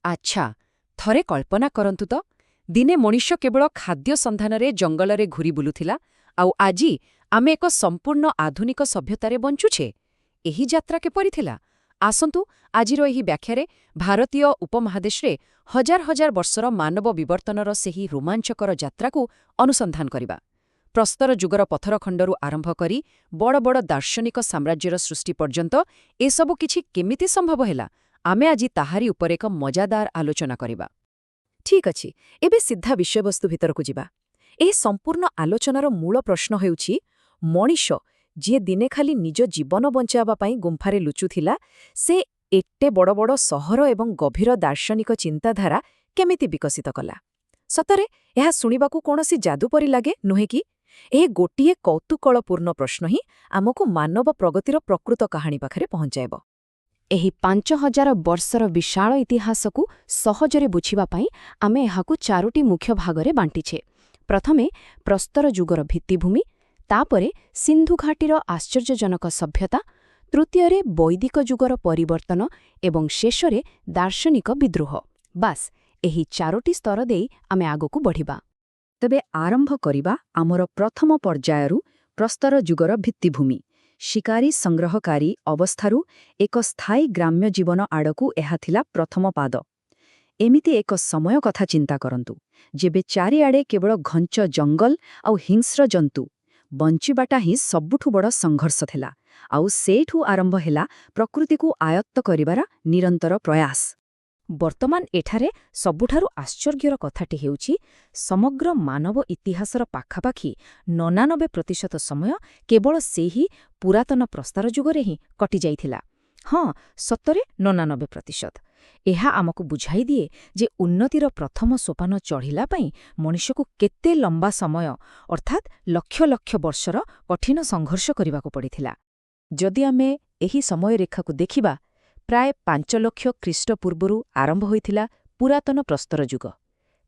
ଆଚ୍ଛା, ଥରେ କଳ୍ପନା କରନ୍ତୁ ତ, ଦିନେ ମଣିଷ କେବଳ ଖାଦ୍ୟ ସନ୍ଧାନରେ ଜଙ୍ଗଲରେ ଘୂରି ବୁଲୁଥିଲା, ଆଉ ଆଜି ଆମେ ଏକ ସମ୍ପୂର୍ଣ୍ଣ ଆଧୁନିକ ସଭ୍ୟତାରେ ବଞ୍ଚୁଛେ। ଏହି ଯାତ୍ରା କିପରି ଥିଲା? ଆସନ୍ତୁ, ଆଜିର ଏହି ବ୍ୟାଖ୍ୟାରେ ଭାରତୀୟ ଉପମହାଦେଶରେ ହଜାର ହଜାର ବର୍ଷର ମାନବ ବିବର୍ତ୍ତନର ସେହି ରୋମାଞ୍ଚକର ଯାତ୍ରାକୁ ଅନୁସନ୍ଧାନ କରିବା। ପ୍ରସ୍ତର ଯୁଗର ପଥରଖଣ୍ଡରୁ ଆରମ୍ଭ କରି ବଡ଼ ବଡ଼ ଦାର୍ଶନିକ ସାମ୍ରାଜ୍ୟର ସୃଷ୍ଟି ପର୍ଯ୍ୟନ୍ତ ଏସବୁ କିଛି କେମିତି ସମ୍ଭବ ହେଲା, ଆମେ ଆଜି ତାହାରି ଉପରେ ଏକ ମଜାଦାର ଆଲୋଚନା କରିବା। ଠିକ୍ ଅଛି, ଏବେ ସିଧା ବିଷୟବସ୍ତୁ ଭିତରକୁ ଯିବା। ଏହି ସମ୍ପୂର୍ଣ୍ଣ ଆଲୋଚନାର ମୂଳ ପ୍ରଶ୍ନ ହେଉଛି, ମଣିଷ ଯିଏ ଦିନେ ଖାଲି ନିଜ ଜୀବନ ବଞ୍ଚାଇବା ପାଇଁ ଗୁମ୍ଫାରେ ଲୁଚୁଥିଲା, ସେ ଏତେ ବଡ଼ ବଡ଼ ସହର ଏବଂ ଗଭୀର ଦାର୍ଶନିକ ଚିନ୍ତାଧାରା କେମିତି ବିକଶିତ କଲା? ସତରେ ଏହା ଶୁଣିବାକୁ କୌଣସି ଯାଦୁ ପରି ଲାଗେ, ନୁହେଁ କି? ଏହି ଗୋଟିଏ କୌତୂହଳପୂର୍ଣ୍ଣ ପ୍ରଶ୍ନ ହିଁ ଆମକୁ ମାନବ ପ୍ରଗତିର ପ୍ରକୃତ କାହାଣୀ ପାଖରେ ପହଞ୍ଚାଇବ। ଏହି 5000 ବର୍ଷର ବିଶାଳ ଇତିହାସକୁ ସହଜରେ ବୁଝିବା ପାଇଁ ଆମେ ଏହାକୁ ଚାରୋଟି ମୁଖ୍ୟ ଭାଗରେ ବାଣ୍ଟିଛେ। ପ୍ରଥମେ ପ୍ରସ୍ତର ଯୁଗର ଭିତ୍ତିଭୂମି, ତାପରେ ସିନ୍ଧୁ ଘାଟିର ଆଶ୍ଚର୍ଯ୍ୟଜନକ ସଭ୍ୟତା, ତୃତୀୟରେ ବୈଦିକ ଯୁଗର ପରିବର୍ତ୍ତନ ଏବଂ ଶେଷରେ ଦାର୍ଶନିକ ବିଦ୍ରୋହ। ବାସ୍, ଏହି ଚାରୋଟି ସ୍ତର ଦେଇ ଆମେ ଆଗକୁ ବଢ଼ିବା। ତେବେ ଆରମ୍ଭ କରିବା ଆମର ପ୍ରଥମ ପର୍ଯ୍ୟାୟରୁ, ପ୍ରସ୍ତର ଯୁଗର ଭିତ୍ତିଭୂମି। ଶିକାରୀ ସଂଗ୍ରହକାରୀ ଅବସ୍ଥାରୁ ଏକ ସ୍ଥାୟୀ ଗ୍ରାମ୍ୟ ଜୀବନ ଆଡ଼କୁ ଏହା ଥିଲା ପ୍ରଥମ ପାଦ। ଏମିତି ଏକ ସମୟ କଥା ଚିନ୍ତା କରନ୍ତୁ, ଯେବେ ଚାରିଆଡ଼େ କେବଳ ଘଞ୍ଚ ଜଙ୍ଗଲ ଆଉ ହିଂସ୍ର ଜନ୍ତୁ। ବଞ୍ଚିବାଟା ହିଁ ସବୁଠୁ ବଡ଼ ସଂଘର୍ଷ ଥିଲା। ଆଉ ସେଇଠୁ ଆରମ୍ଭ ହେଲା ପ୍ରକୃତିକୁ ଆୟତ୍ତ କରିବାର ନିରନ୍ତର ପ୍ରୟାସ। ବର୍ତ୍ତମାନ ଏଠାରେ ସବୁଠାରୁ ଆଶ୍ଚର୍ଯ୍ୟର କଥାଟି ହେଉଛି, ସମଗ୍ର ମାନବ ଇତିହାସର ପାଖାପାଖି 99% ସମୟ କେବଳ ସେହି ପୁରାତନ ପ୍ରସ୍ତର ଯୁଗରେ ହିଁ କଟିଯାଇଥିଲା। ହଁ, ସତରେ 99%। ଏହା ଆମକୁ ବୁଝାଇ ଦିଏ ଯେ ଉନ୍ନତିର ପ୍ରଥମ ସୋପାନ ଚଢ଼ିଲା ପାଇଁ ମଣିଷକୁ କେତେ ଲମ୍ବା ସମୟ, ଅର୍ଥାତ୍ ଲକ୍ଷ ଲକ୍ଷ ବର୍ଷର କଠିନ ସଂଘର୍ଷ କରିବାକୁ ପଡ଼ିଥିଲା। ଯଦି ଆମେ ଏହି ସମୟରେଖାକୁ ଦେଖିବା, ପ୍ରାୟ 5 ଲକ୍ଷ ଖ୍ରୀଷ୍ଟପୂର୍ବରୁ ଆରମ୍ଭ ହୋଇଥିଲା ପୁରାତନ ପ୍ରସ୍ତର ଯୁଗ।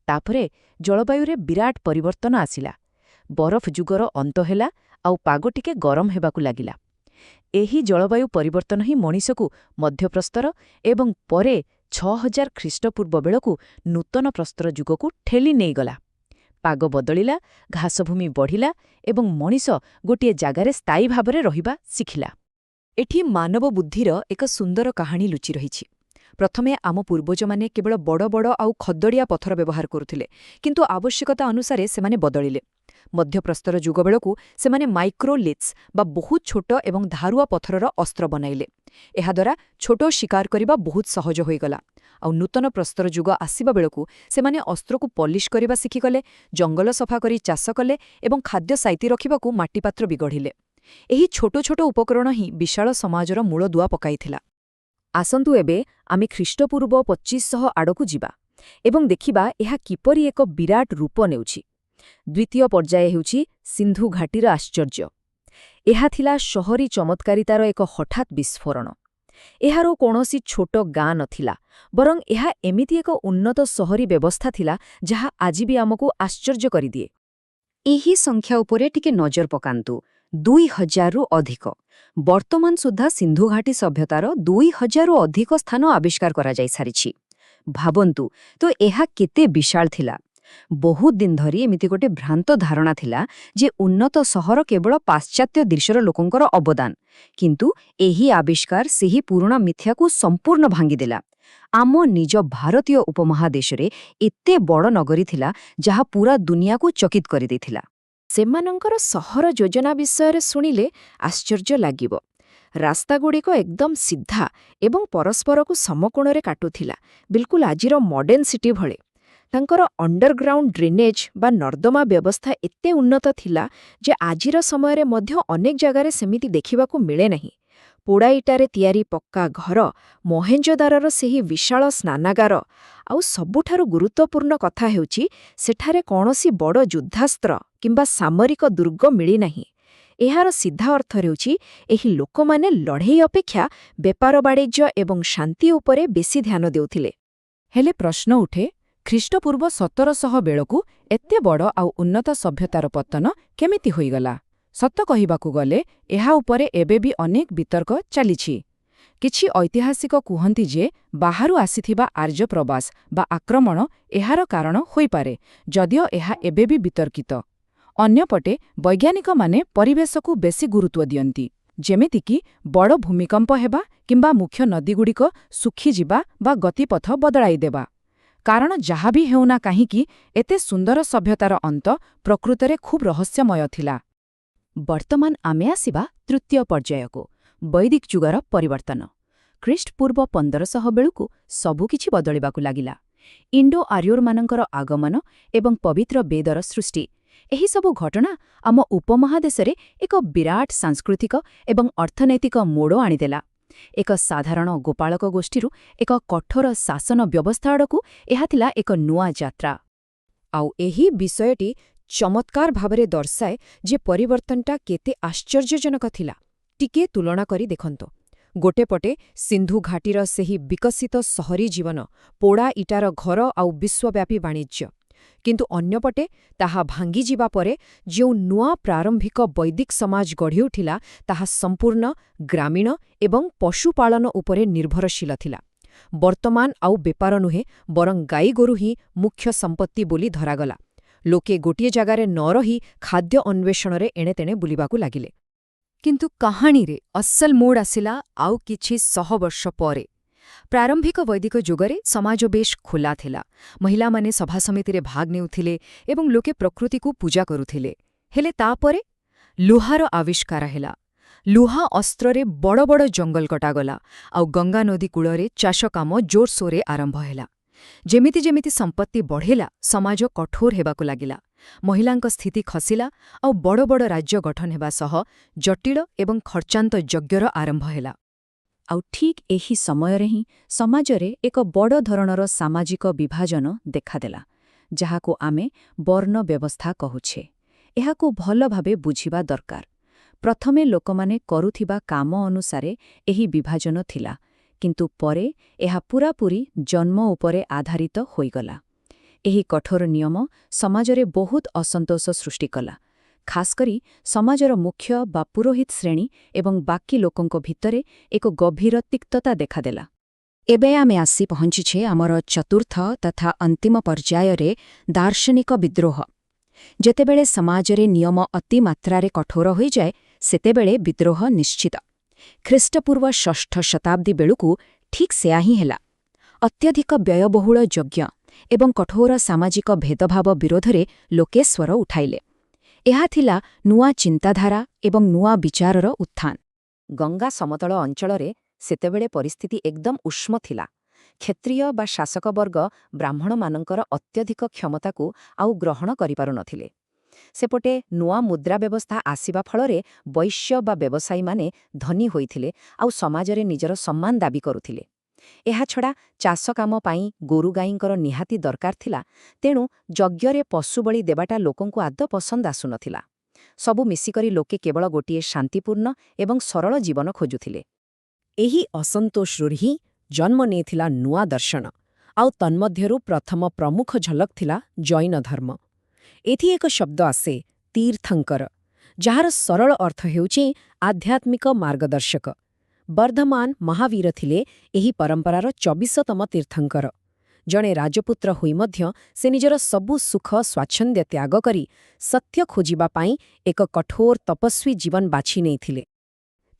ତାପରେ ଜଳବାୟୁରେ ବିରାଟ ପରିବର୍ତ୍ତନ ଆସିଲା। ବରଫ ଯୁଗର ଅନ୍ତ ହେଲା ଆଉ ପାଗ ଟିକେ ଗରମ ହେବାକୁ ଲାଗିଲା। ଏହି ଜଳବାୟୁ ପରିବର୍ତ୍ତନ ହିଁ ମଣିଷକୁ ମଧ୍ୟପ୍ରସ୍ତର ଏବଂ ପରେ 6000 ଖ୍ରୀଷ୍ଟପୂର୍ବ ବେଳକୁ ନୂତନ ପ୍ରସ୍ତର ଯୁଗକୁ ଠେଲି ନେଇଗଲା। ପାଗ ବଦଳିଲା, ଘାସଭୂମି ବଢ଼ିଲା ଏବଂ ମଣିଷ ଗୋଟିଏ ଜାଗାରେ ସ୍ଥାୟୀ ଭାବରେ ରହିବା ଶିଖିଲା। ଏଠି ମାନବ ବୁଦ୍ଧିର ଏକ ସୁନ୍ଦର କାହାଣୀ ଲୁଚି ରହିଛି। ପ୍ରଥମେ ଆମ ପୂର୍ବଜମାନେ କେବଳ ବଡ଼ ବଡ଼ ଆଉ ଖଦଡ଼ିଆ ପଥର ବ୍ୟବହାର କରୁଥିଲେ, କିନ୍ତୁ ଆବଶ୍ୟକତା ଅନୁସାରେ ସେମାନେ ବଦଳିଲେ। ମଧ୍ୟପ୍ରସ୍ତର ଯୁଗ ବେଳକୁ ସେମାନେ ମାଇକ୍ରୋଲିଥ୍ସ ବା ବହୁତ ଛୋଟ ଏବଂ ଧାରୁଆ ପଥରର ଅସ୍ତ୍ର ବନାଇଲେ। ଏହାଦ୍ୱାରା ଛୋଟ ଶିକାର କରିବା ବହୁତ ସହଜ ହୋଇଗଲା। ଆଉ ନୂତନ ପ୍ରସ୍ତର ଯୁଗ ଆସିବା ବେଳକୁ ସେମାନେ ଅସ୍ତ୍ରକୁ ପଲିଶ କରିବା ଶିଖିଗଲେ, ଜଙ୍ଗଲ ସଫା କରି ଚାଷ କଲେ ଏବଂ ଖାଦ୍ୟ ସାଇତି ରଖିବାକୁ ମାଟିପାତ୍ର ବି ଗଢ଼ିଲେ। ଏହି ଛୋଟ ଛୋଟ ଉପକରଣ ହିଁ ବିଶାଳ ସମାଜର ମୂଳଦୁଆ ପକାଇଥିଲା। ଆସନ୍ତୁ, ଏବେ ଆମେ ଖ୍ରୀଷ୍ଟପୂର୍ବ 2500 ଆଡ଼କୁ ଯିବା ଏବଂ ଦେଖିବା ଏହା କିପରି ଏକ ବିରାଟ ରୂପ ନେଉଛି। ଦ୍ୱିତୀୟ ପର୍ଯ୍ୟାୟ ହେଉଛି ସିନ୍ଧୁ ଘାଟିର ଆଶ୍ଚର୍ଯ୍ୟ। ଏହା ଥିଲା ସହରୀ ଚମତ୍କାରିତାର ଏକ ହଠାତ୍ ବିସ୍ଫୋରଣ। ଏହାର କୌଣସି ଛୋଟ ଗାଁ ନଥିଲା, ବରଂ ଏହା ଏମିତି ଏକ ଉନ୍ନତ ସହରୀ ବ୍ୟବସ୍ଥା ଥିଲା, ଯାହା ଆଜି ବି ଆମକୁ ଆଶ୍ଚର୍ଯ୍ୟ କରିଦିଏ। ଏହି ସଂଖ୍ୟା ଉପରେ ଟିକେ ନଜର ପକାନ୍ତୁ, 2000ରୁ ଅଧିକ। ବର୍ତ୍ତମାନ ସୁଦ୍ଧା ସିନ୍ଧୁଘାଟି ସଭ୍ୟତାର 2000ରୁ ଅଧିକ ସ୍ଥାନ ଆବିଷ୍କାର କରାଯାଇସାରିଛି। ଭାବନ୍ତୁ ତ, ଏହା କେତେ ବିଶାଳ ଥିଲା! ବହୁତ ଦିନ ଧରି ଏମିତି ଗୋଟେ ଭ୍ରାନ୍ତ ଧାରଣା ଥିଲା ଯେ ଉନ୍ନତ ସହର କେବଳ ପାଶ୍ଚାତ୍ୟ ଦେଶର ଲୋକଙ୍କର ଅବଦାନ। କିନ୍ତୁ ଏହି ଆବିଷ୍କାର ସେହି ପୁରୁଣା ମିଥ୍ୟାକୁ ସମ୍ପୂର୍ଣ୍ଣ ଭାଙ୍ଗିଦେଲା। ଆମ ନିଜ ଭାରତୀୟ ଉପମହାଦେଶରେ ଏତେ ବଡ଼ ନଗରୀ ଥିଲା, ଯାହା ପୁରା ଦୁନିଆକୁ ଚକିତ କରିଦେଇଥିଲା। ସେମାନଙ୍କର ସହର ଯୋଜନା ବିଷୟରେ ଶୁଣିଲେ ଆଶ୍ଚର୍ଯ୍ୟ ଲାଗିବ। ରାସ୍ତାଗୁଡ଼ିକ ଏକଦମ ସିଧା ଏବଂ ପରସ୍ପରକୁ ସମକୋଣରେ କାଟୁଥିଲା, ବିଲକୁଲ ଆଜିର ମଡର୍ଣ୍ଣ ସିଟି ଭଳି। ତାଙ୍କର ଅଣ୍ଡରଗ୍ରାଉଣ୍ଡ ଡ୍ରେନେଜ୍ ବା ନର୍ଦ୍ଦମା ବ୍ୟବସ୍ଥା ଏତେ ଉନ୍ନତ ଥିଲା ଯେ ଆଜିର ସମୟରେ ମଧ୍ୟ ଅନେକ ଜାଗାରେ ସେମିତି ଦେଖିବାକୁ ମିଳେ ନାହିଁ। ପୋଡ଼ାଇଟାରେ ତିଆରି ପକ୍କା ଘର, ମହେଞ୍ଜୋଦାରୋର ସେହି ବିଶାଳ ସ୍ନାନାଗାର, ଆଉ ସବୁଠାରୁ ଗୁରୁତ୍ୱପୂର୍ଣ୍ଣ କଥା ହେଉଛି, ସେଠାରେ କୌଣସି ବଡ଼ ଯୁଦ୍ଧାସ୍ତ୍ର କିମ୍ବା ସାମରିକ ଦୁର୍ଗ ମିଳିନାହିଁ। ଏହାର ସିଧା ଅର୍ଥ ହେଉଛି, ଏହି ଲୋକମାନେ ଲଢ଼େଇ ଅପେକ୍ଷା ବେପାର ବାଣିଜ୍ୟ ଏବଂ ଶାନ୍ତି ଉପରେ ବେଶୀ ଧ୍ୟାନ ଦେଉଥିଲେ। ହେଲେ ପ୍ରଶ୍ନ ଉଠେ, ଖ୍ରୀଷ୍ଟପୂର୍ବ 1700 ବେଳକୁ ଏତେ ବଡ଼ ଆଉ ଉନ୍ନତ ସଭ୍ୟତାର ପତନ କେମିତି ହୋଇଗଲା? ସତ କହିବାକୁ ଗଲେ, ଏହା ଉପରେ ଏବେ ବି ଅନେକ ବିତର୍କ ଚାଲିଛି। କିଛି ଐତିହାସିକ କୁହନ୍ତି ଯେ ବାହାରୁ ଆସିଥିବା ଆର୍ଯ୍ୟ ପ୍ରବାସ ବା ଆକ୍ରମଣ ଏହାର କାରଣ ହୋଇପାରେ, ଯଦିଓ ଏହା ଏବେ ବି ବିତର୍କିତ। ଅନ୍ୟପଟେ ବୈଜ୍ଞାନିକମାନେ ପରିବେଶକୁ ବେଶୀ ଗୁରୁତ୍ୱ ଦିଅନ୍ତି, ଯେମିତିକି ବଡ଼ ଭୂମିକମ୍ପ ହେବା କିମ୍ବା ମୁଖ୍ୟ ନଦୀଗୁଡ଼ିକ ଶୁଖିଯିବା ବା ଗତିପଥ ବଦଳାଇଦେବା। କାରଣ ଯାହା ବି ହେଉନା କାହିଁକି, ଏତେ ସୁନ୍ଦର ସଭ୍ୟତାର ଅନ୍ତ ପ୍ରକୃତରେ ଖୁବ୍ ରହସ୍ୟମୟ ଥିଲା। ବର୍ତ୍ତମାନ ଆମେ ଆସିବା ତୃତୀୟ ପର୍ଯ୍ୟାୟକୁ, ବୈଦିକ ଯୁଗର ପରିବର୍ତ୍ତନ। ଖ୍ରୀଷ୍ଟପୂର୍ବ 1500 ବେଳକୁ ସବୁକିଛି ବଦଳିବାକୁ ଲାଗିଲା। ଇଣ୍ଡୋ ଆର୍ୟୋରମାନଙ୍କର ଆଗମନ ଏବଂ ପବିତ୍ର ବେଦର ସୃଷ୍ଟି, ଏହିସବୁ ଘଟଣା ଆମ ଉପମହାଦେଶରେ ଏକ ବିରାଟ ସାଂସ୍କୃତିକ ଏବଂ ଅର୍ଥନୈତିକ ମୋଡ଼ ଆଣିଦେଲା। ଏକ ସାଧାରଣ ଗୋପାଳକ ଗୋଷ୍ଠୀରୁ ଏକ କଠୋର ଶାସନ ବ୍ୟବସ୍ଥା ଆଡ଼କୁ ଏହା ଥିଲା ଏକ ନୂଆ ଯାତ୍ରା। ଆଉ ଏହି ବିଷୟଟି ଚମତ୍କାର ଭାବରେ ଦର୍ଶାଏ ଯେ ପରିବର୍ତ୍ତନଟା କେତେ ଆଶ୍ଚର୍ଯ୍ୟଜନକ ଥିଲା। ଟିକିଏ ତୁଳନା କରି ଦେଖନ୍ତୁ। ଗୋଟେ ପଟେ ସିନ୍ଧୁ ଘାଟିର ସେହି ବିକଶିତ ସହରୀ ଜୀବନ, ପୋଡ଼ା ଇଟାର ଘର ଆଉ ବିଶ୍ୱବ୍ୟାପୀ ବାଣିଜ୍ୟ। କିନ୍ତୁ ଅନ୍ୟପଟେ ତାହା ଭାଙ୍ଗିଯିବା ପରେ ଯେଉଁ ନୂଆ ପ୍ରାରମ୍ଭିକ ବୈଦିକ ସମାଜ ଗଢ଼ିଉଠିଲା, ତାହା ସମ୍ପୂର୍ଣ୍ଣ ଗ୍ରାମୀଣ ଏବଂ ପଶୁପାଳନ ଉପରେ ନିର୍ଭରଶୀଳ ଥିଲା। ବର୍ତ୍ତମାନ ଆଉ ବେପାର ନୁହେଁ, ବରଂ ଗାଈଗୋରୁ ହିଁ ମୁଖ୍ୟ ସମ୍ପତ୍ତି ବୋଲି ଧରାଗଲା। ଲୋକେ ଗୋଟିଏ ଜାଗାରେ ନ ରହି ଖାଦ୍ୟ ଅନ୍ୱେଷଣରେ ଏଣେତେଣେ ବୁଲିବାକୁ ଲାଗିଲେ। କିନ୍ତୁ କାହାଣୀରେ ଅସଲ ମୋଡ଼ ଆସିଲା ଆଉ କିଛି ଶହ ବର୍ଷ ପରେ। ପ୍ରାରମ୍ଭିକ ବୈଦିକ ଯୁଗରେ ସମାଜ ବେଶ୍ ଖୋଲା ଥିଲା। ମହିଳାମାନେ ସଭାସମିତିରେ ଭାଗ ନେଉଥିଲେ ଏବଂ ଲୋକେ ପ୍ରକୃତିକୁ ପୂଜା କରୁଥିଲେ। ହେଲେ ତାପରେ ଲୁହାର ଆବିଷ୍କାର ହେଲା। ଲୁହା ଅସ୍ତ୍ରରେ ବଡ଼ ବଡ଼ ଜଙ୍ଗଲ କଟାଗଲା ଆଉ ଗଙ୍ଗା ନଦୀ କୂଳରେ ଚାଷ କାମ ଜୋରସୋରରେ ଆରମ୍ଭ ହେଲା। ଯେମିତି ଯେମିତି ସମ୍ପତ୍ତି ବଢ଼ିଲା, ସମାଜ କଠୋର ହେବାକୁ ଲାଗିଲା। ମହିଳାଙ୍କ ସ୍ଥିତି ଖସିଲା ଆଉ ବଡ଼ ବଡ଼ ରାଜ୍ୟ ଗଠନ ହେବା ସହ ଜଟିଳ ଏବଂ ଖର୍ଚ୍ଚାନ୍ତ ଯଜ୍ଞର ଆରମ୍ଭ ହେଲା। ଆଉ ଠିକ୍ ଏହି ସମୟରେ ହିଁ ସମାଜରେ ଏକ ବଡ଼ ଧରଣର ସାମାଜିକ ବିଭାଜନ ଦେଖାଦେଲା, ଯାହାକୁ ଆମେ ବର୍ଣ୍ଣ ବ୍ୟବସ୍ଥା କହୁଛେ। ଏହାକୁ ଭଲ ଭାବେ ବୁଝିବା ଦରକାର। ପ୍ରଥମେ ଲୋକମାନେ କରୁଥିବା କାମ ଅନୁସାରେ ଏହି ବିଭାଜନ ଥିଲା, କିନ୍ତୁ ପରେ ଏହା ପୂରାପୂରି ଜନ୍ମ ଉପରେ ଆଧାରିତ ହୋଇଗଲା। ଏହି କଠୋର ନିୟମ ସମାଜରେ ବହୁତ ଅସନ୍ତୋଷ ସୃଷ୍ଟି କଲା। ଖାସ୍ କରି ସମାଜର ମୁଖ୍ୟ ବା ପୁରୋହିତ ଶ୍ରେଣୀ ଏବଂ ବାକି ଲୋକଙ୍କ ଭିତରେ ଏକ ଗଭୀର ତିକ୍ତତା ଦେଖାଦେଲା। ଏବେ ଆମେ ଆସି ପହଞ୍ଚିଛେ ଆମର ଚତୁର୍ଥ ତଥା ଅନ୍ତିମ ପର୍ଯ୍ୟାୟରେ, ଦାର୍ଶନିକ ବିଦ୍ରୋହ। ଯେତେବେଳେ ସମାଜରେ ନିୟମ ଅତି ମାତ୍ରାରେ କଠୋର ହୋଇଯାଏ, ସେତେବେଳେ ବିଦ୍ରୋହ ନିଶ୍ଚିତ। ଖ୍ରୀଷ୍ଟପୂର୍ବ ଷଷ୍ଠ ଶତାବ୍ଦୀ ବେଳକୁ ଠିକ୍ ସେୟା ହିଁ ହେଲା। ଅତ୍ୟଧିକ ବ୍ୟୟବହୁଳ ଯଜ୍ଞ ଏବଂ କଠୋର ସାମାଜିକ ଭେଦଭାବ ବିରୋଧରେ ଲୋକେ ସ୍ୱର ଉଠାଇଲେ। ଏହା ଥିଲା ନୂଆ ଚିନ୍ତାଧାରା ଏବଂ ନୂଆ ବିଚାରର ଉତ୍ଥାନ। ଗଙ୍ଗା ସମତଳ ଅଞ୍ଚଳରେ ସେତେବେଳେ ପରିସ୍ଥିତି ଏକଦମ ଉଷ୍ମ ଥିଲା। କ୍ଷତ୍ରିୟ ବା ଶାସକବର୍ଗ ବ୍ରାହ୍ମଣମାନଙ୍କର ଅତ୍ୟଧିକ କ୍ଷମତାକୁ ଆଉ ଗ୍ରହଣ କରିପାରୁନଥିଲେ। ସେପଟେ ନୂଆ ମୁଦ୍ରା ବ୍ୟବସ୍ଥା ଆସିବା ଫଳରେ ବୈଶ୍ୟ ବା ବ୍ୟବସାୟୀମାନେ ଧନୀ ହୋଇଥିଲେ ଆଉ ସମାଜରେ ନିଜର ସମ୍ମାନ ଦାବି କରୁଥିଲେ। ଏହାଛଡ଼ା ଚାଷକାମ ପାଇଁ ଗୋରୁଗାଈଙ୍କର ନିହାତି ଦରକାର ଥିଲା। ତେଣୁ ଯଜ୍ଞରେ ପଶୁବଳି ଦେବାଟା ଲୋକଙ୍କୁ ଆଦୌ ପସନ୍ଦ ଆସୁନଥିଲା। ସବୁ ମିଶିକରି ଲୋକେ କେବଳ ଗୋଟିଏ ଶାନ୍ତିପୂର୍ଣ୍ଣ ଏବଂ ସରଳ ଜୀବନ ଖୋଜୁଥିଲେ। ଏହି ଅସନ୍ତୋଷରୁ ହିଁ ଜନ୍ମ ନେଇଥିଲା ନୂଆ ଦର୍ଶନ, ଆଉ ତନ୍ମଧ୍ୟରୁ ପ୍ରଥମ ପ୍ରମୁଖ ଝଲକ ଥିଲା ଜୈନ ଧର୍ମ। ଏଥି ଏକ ଶବ୍ଦ ଆସେ, ତୀର୍ଥଙ୍କର, ଯାହାର ସରଳ ଅର୍ଥ ହେଉଛି ଆଧ୍ୟାତ୍ମିକ ମାର୍ଗଦର୍ଶକ। ବର୍ଦ୍ଧମାନ ମହାବୀର ଥିଲେ ଏହି ପରମ୍ପରାର 24ତମ ତୀର୍ଥଙ୍କର। ଜଣେ ରାଜପୁତ୍ର ହୋଇ ମଧ୍ୟ ସେ ନିଜର ସବୁ ସୁଖ ସ୍ୱାଚ୍ଛନ୍ଦ୍ୟ ତ୍ୟାଗ କରି ସତ୍ୟ ଖୋଜିବା ପାଇଁ ଏକ କଠୋର ତପସ୍ୱୀ ଜୀବନ ବାଛି ନେଇଥିଲେ।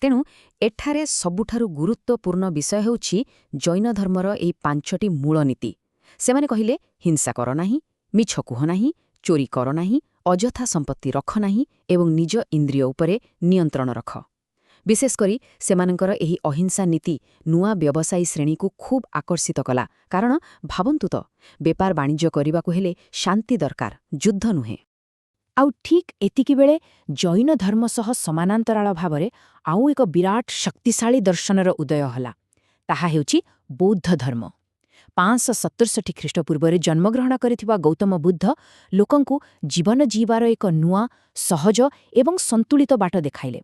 ତେଣୁ ଏଠାରେ ସବୁଠାରୁ ଗୁରୁତ୍ୱପୂର୍ଣ୍ଣ ବିଷୟ ହେଉଛି ଜୈନ ଧର୍ମର ଏହି ପାଞ୍ଚଟି ମୂଳନୀତି। ସେମାନେ କହିଲେ, ହିଂସା କର ନାହିଁ, ମିଛ କୁହ ନାହିଁ, ଚୋରି କର ନାହିଁ, ଅଯଥା ସମ୍ପତ୍ତି ରଖ ନାହିଁ ଏବଂ ନିଜ ଇନ୍ଦ୍ରିୟ ଉପରେ ନିୟନ୍ତ୍ରଣ ରଖ। ବିଶେଷ କରି ସେମାନଙ୍କର ଏହି ଅହିଂସା ନୀତି ନୂଆ ବ୍ୟବସାୟୀ ଶ୍ରେଣୀକୁ ଖୁବ୍ ଆକର୍ଷିତ କଲା, କାରଣ ଭାବନ୍ତୁ ତ, ବେପାର ବାଣିଜ୍ୟ କରିବାକୁ ହେଲେ ଶାନ୍ତି ଦରକାର, ଯୁଦ୍ଧ ନୁହେଁ। ଆଉ ଠିକ୍ ଏତିକିବେଳେ ଜୈନ ଧର୍ମ ସହ ସମାନାନ୍ତରାଳ ଭାବରେ ଆଉ ଏକ ବିରାଟ ଶକ୍ତିଶାଳୀ ଦର୍ଶନର ଉଦୟ ହେଲା। ତାହା ହେଉଛି ବୌଦ୍ଧ ଧର୍ମ। 567 ଖ୍ରୀଷ୍ଟପୂର୍ବରେ ଜନ୍ମଗ୍ରହଣ କରିଥିବା ଗୌତମ ବୁଦ୍ଧ ଲୋକଙ୍କୁ ଜୀବନ ଜୀଇବାର ଏକ ନୂଆ, ସହଜ ଏବଂ ସନ୍ତୁଳିତ ବାଟ ଦେଖାଇଲେ।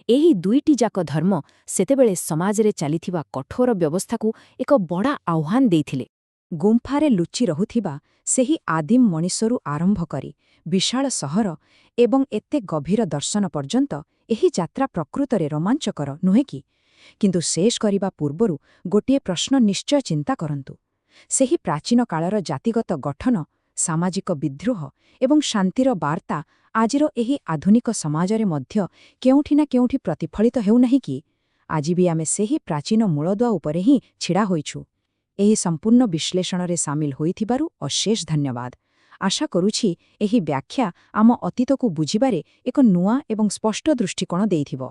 ଏହି ଦୁଇଟି ଯାକ ଧର୍ମ ସେତେବେଳେ ସମାଜରେ ଚାଲିଥିବା କଠୋର ବ୍ୟବସ୍ଥାକୁ ଏକ ବଡ଼ ଆହ୍ୱାନ ଦେଇଥିଲେ। ଗୁମ୍ଫାରେ ଲୁଚି ରହୁଥିବା ସେହି ଆଦିମ ମଣିଷରୁ ଆରମ୍ଭ କରି ବିଶାଳ ସହର ଏବଂ ଏତେ ଗଭୀର ଦର୍ଶନ ପର୍ଯ୍ୟନ୍ତ ଏହି ଯାତ୍ରା ପ୍ରକୃତରେ ରୋମାଞ୍ଚକର, ନୁହେଁ କି? କିନ୍ତୁ ଶେଷ କରିବା ପୂର୍ବରୁ ଗୋଟିଏ ପ୍ରଶ୍ନ ନିଶ୍ଚୟ ଚିନ୍ତା କରନ୍ତୁ। ସେହି ପ୍ରାଚୀନ କାଳର ଜାତିଗତ ଗଠନ, ସାମାଜିକ ବିଦ୍ରୋହ ଏବଂ ଶାନ୍ତିର ବାର୍ତ୍ତା ଆଜିର ଏହି ଆଧୁନିକ ସମାଜରେ ମଧ୍ୟ କେଉଁଠି ନା କେଉଁଠି ପ୍ରତିଫଳିତ ହେଉନାହିଁ କି? ଆଜି ବି ଆମେ ସେହି ପ୍ରାଚୀନ ମୂଳଦୁଆ ଉପରେ ହିଁ ଛିଡ଼ା ହୋଇଛୁ। ଏହି ସମ୍ପୂର୍ଣ୍ଣ ବିଶ୍ଳେଷଣରେ ସାମିଲ ହୋଇଥିବାରୁ ଅଶେଷ ଧନ୍ୟବାଦ। ଆଶା କରୁଛି ଏହି ବ୍ୟାଖ୍ୟା ଆମ ଅତୀତକୁ ବୁଝିବାରେ ଏକ ନୂଆ ଏବଂ ସ୍ପଷ୍ଟ ଦୃଷ୍ଟିକୋଣ ଦେଇଥିବ।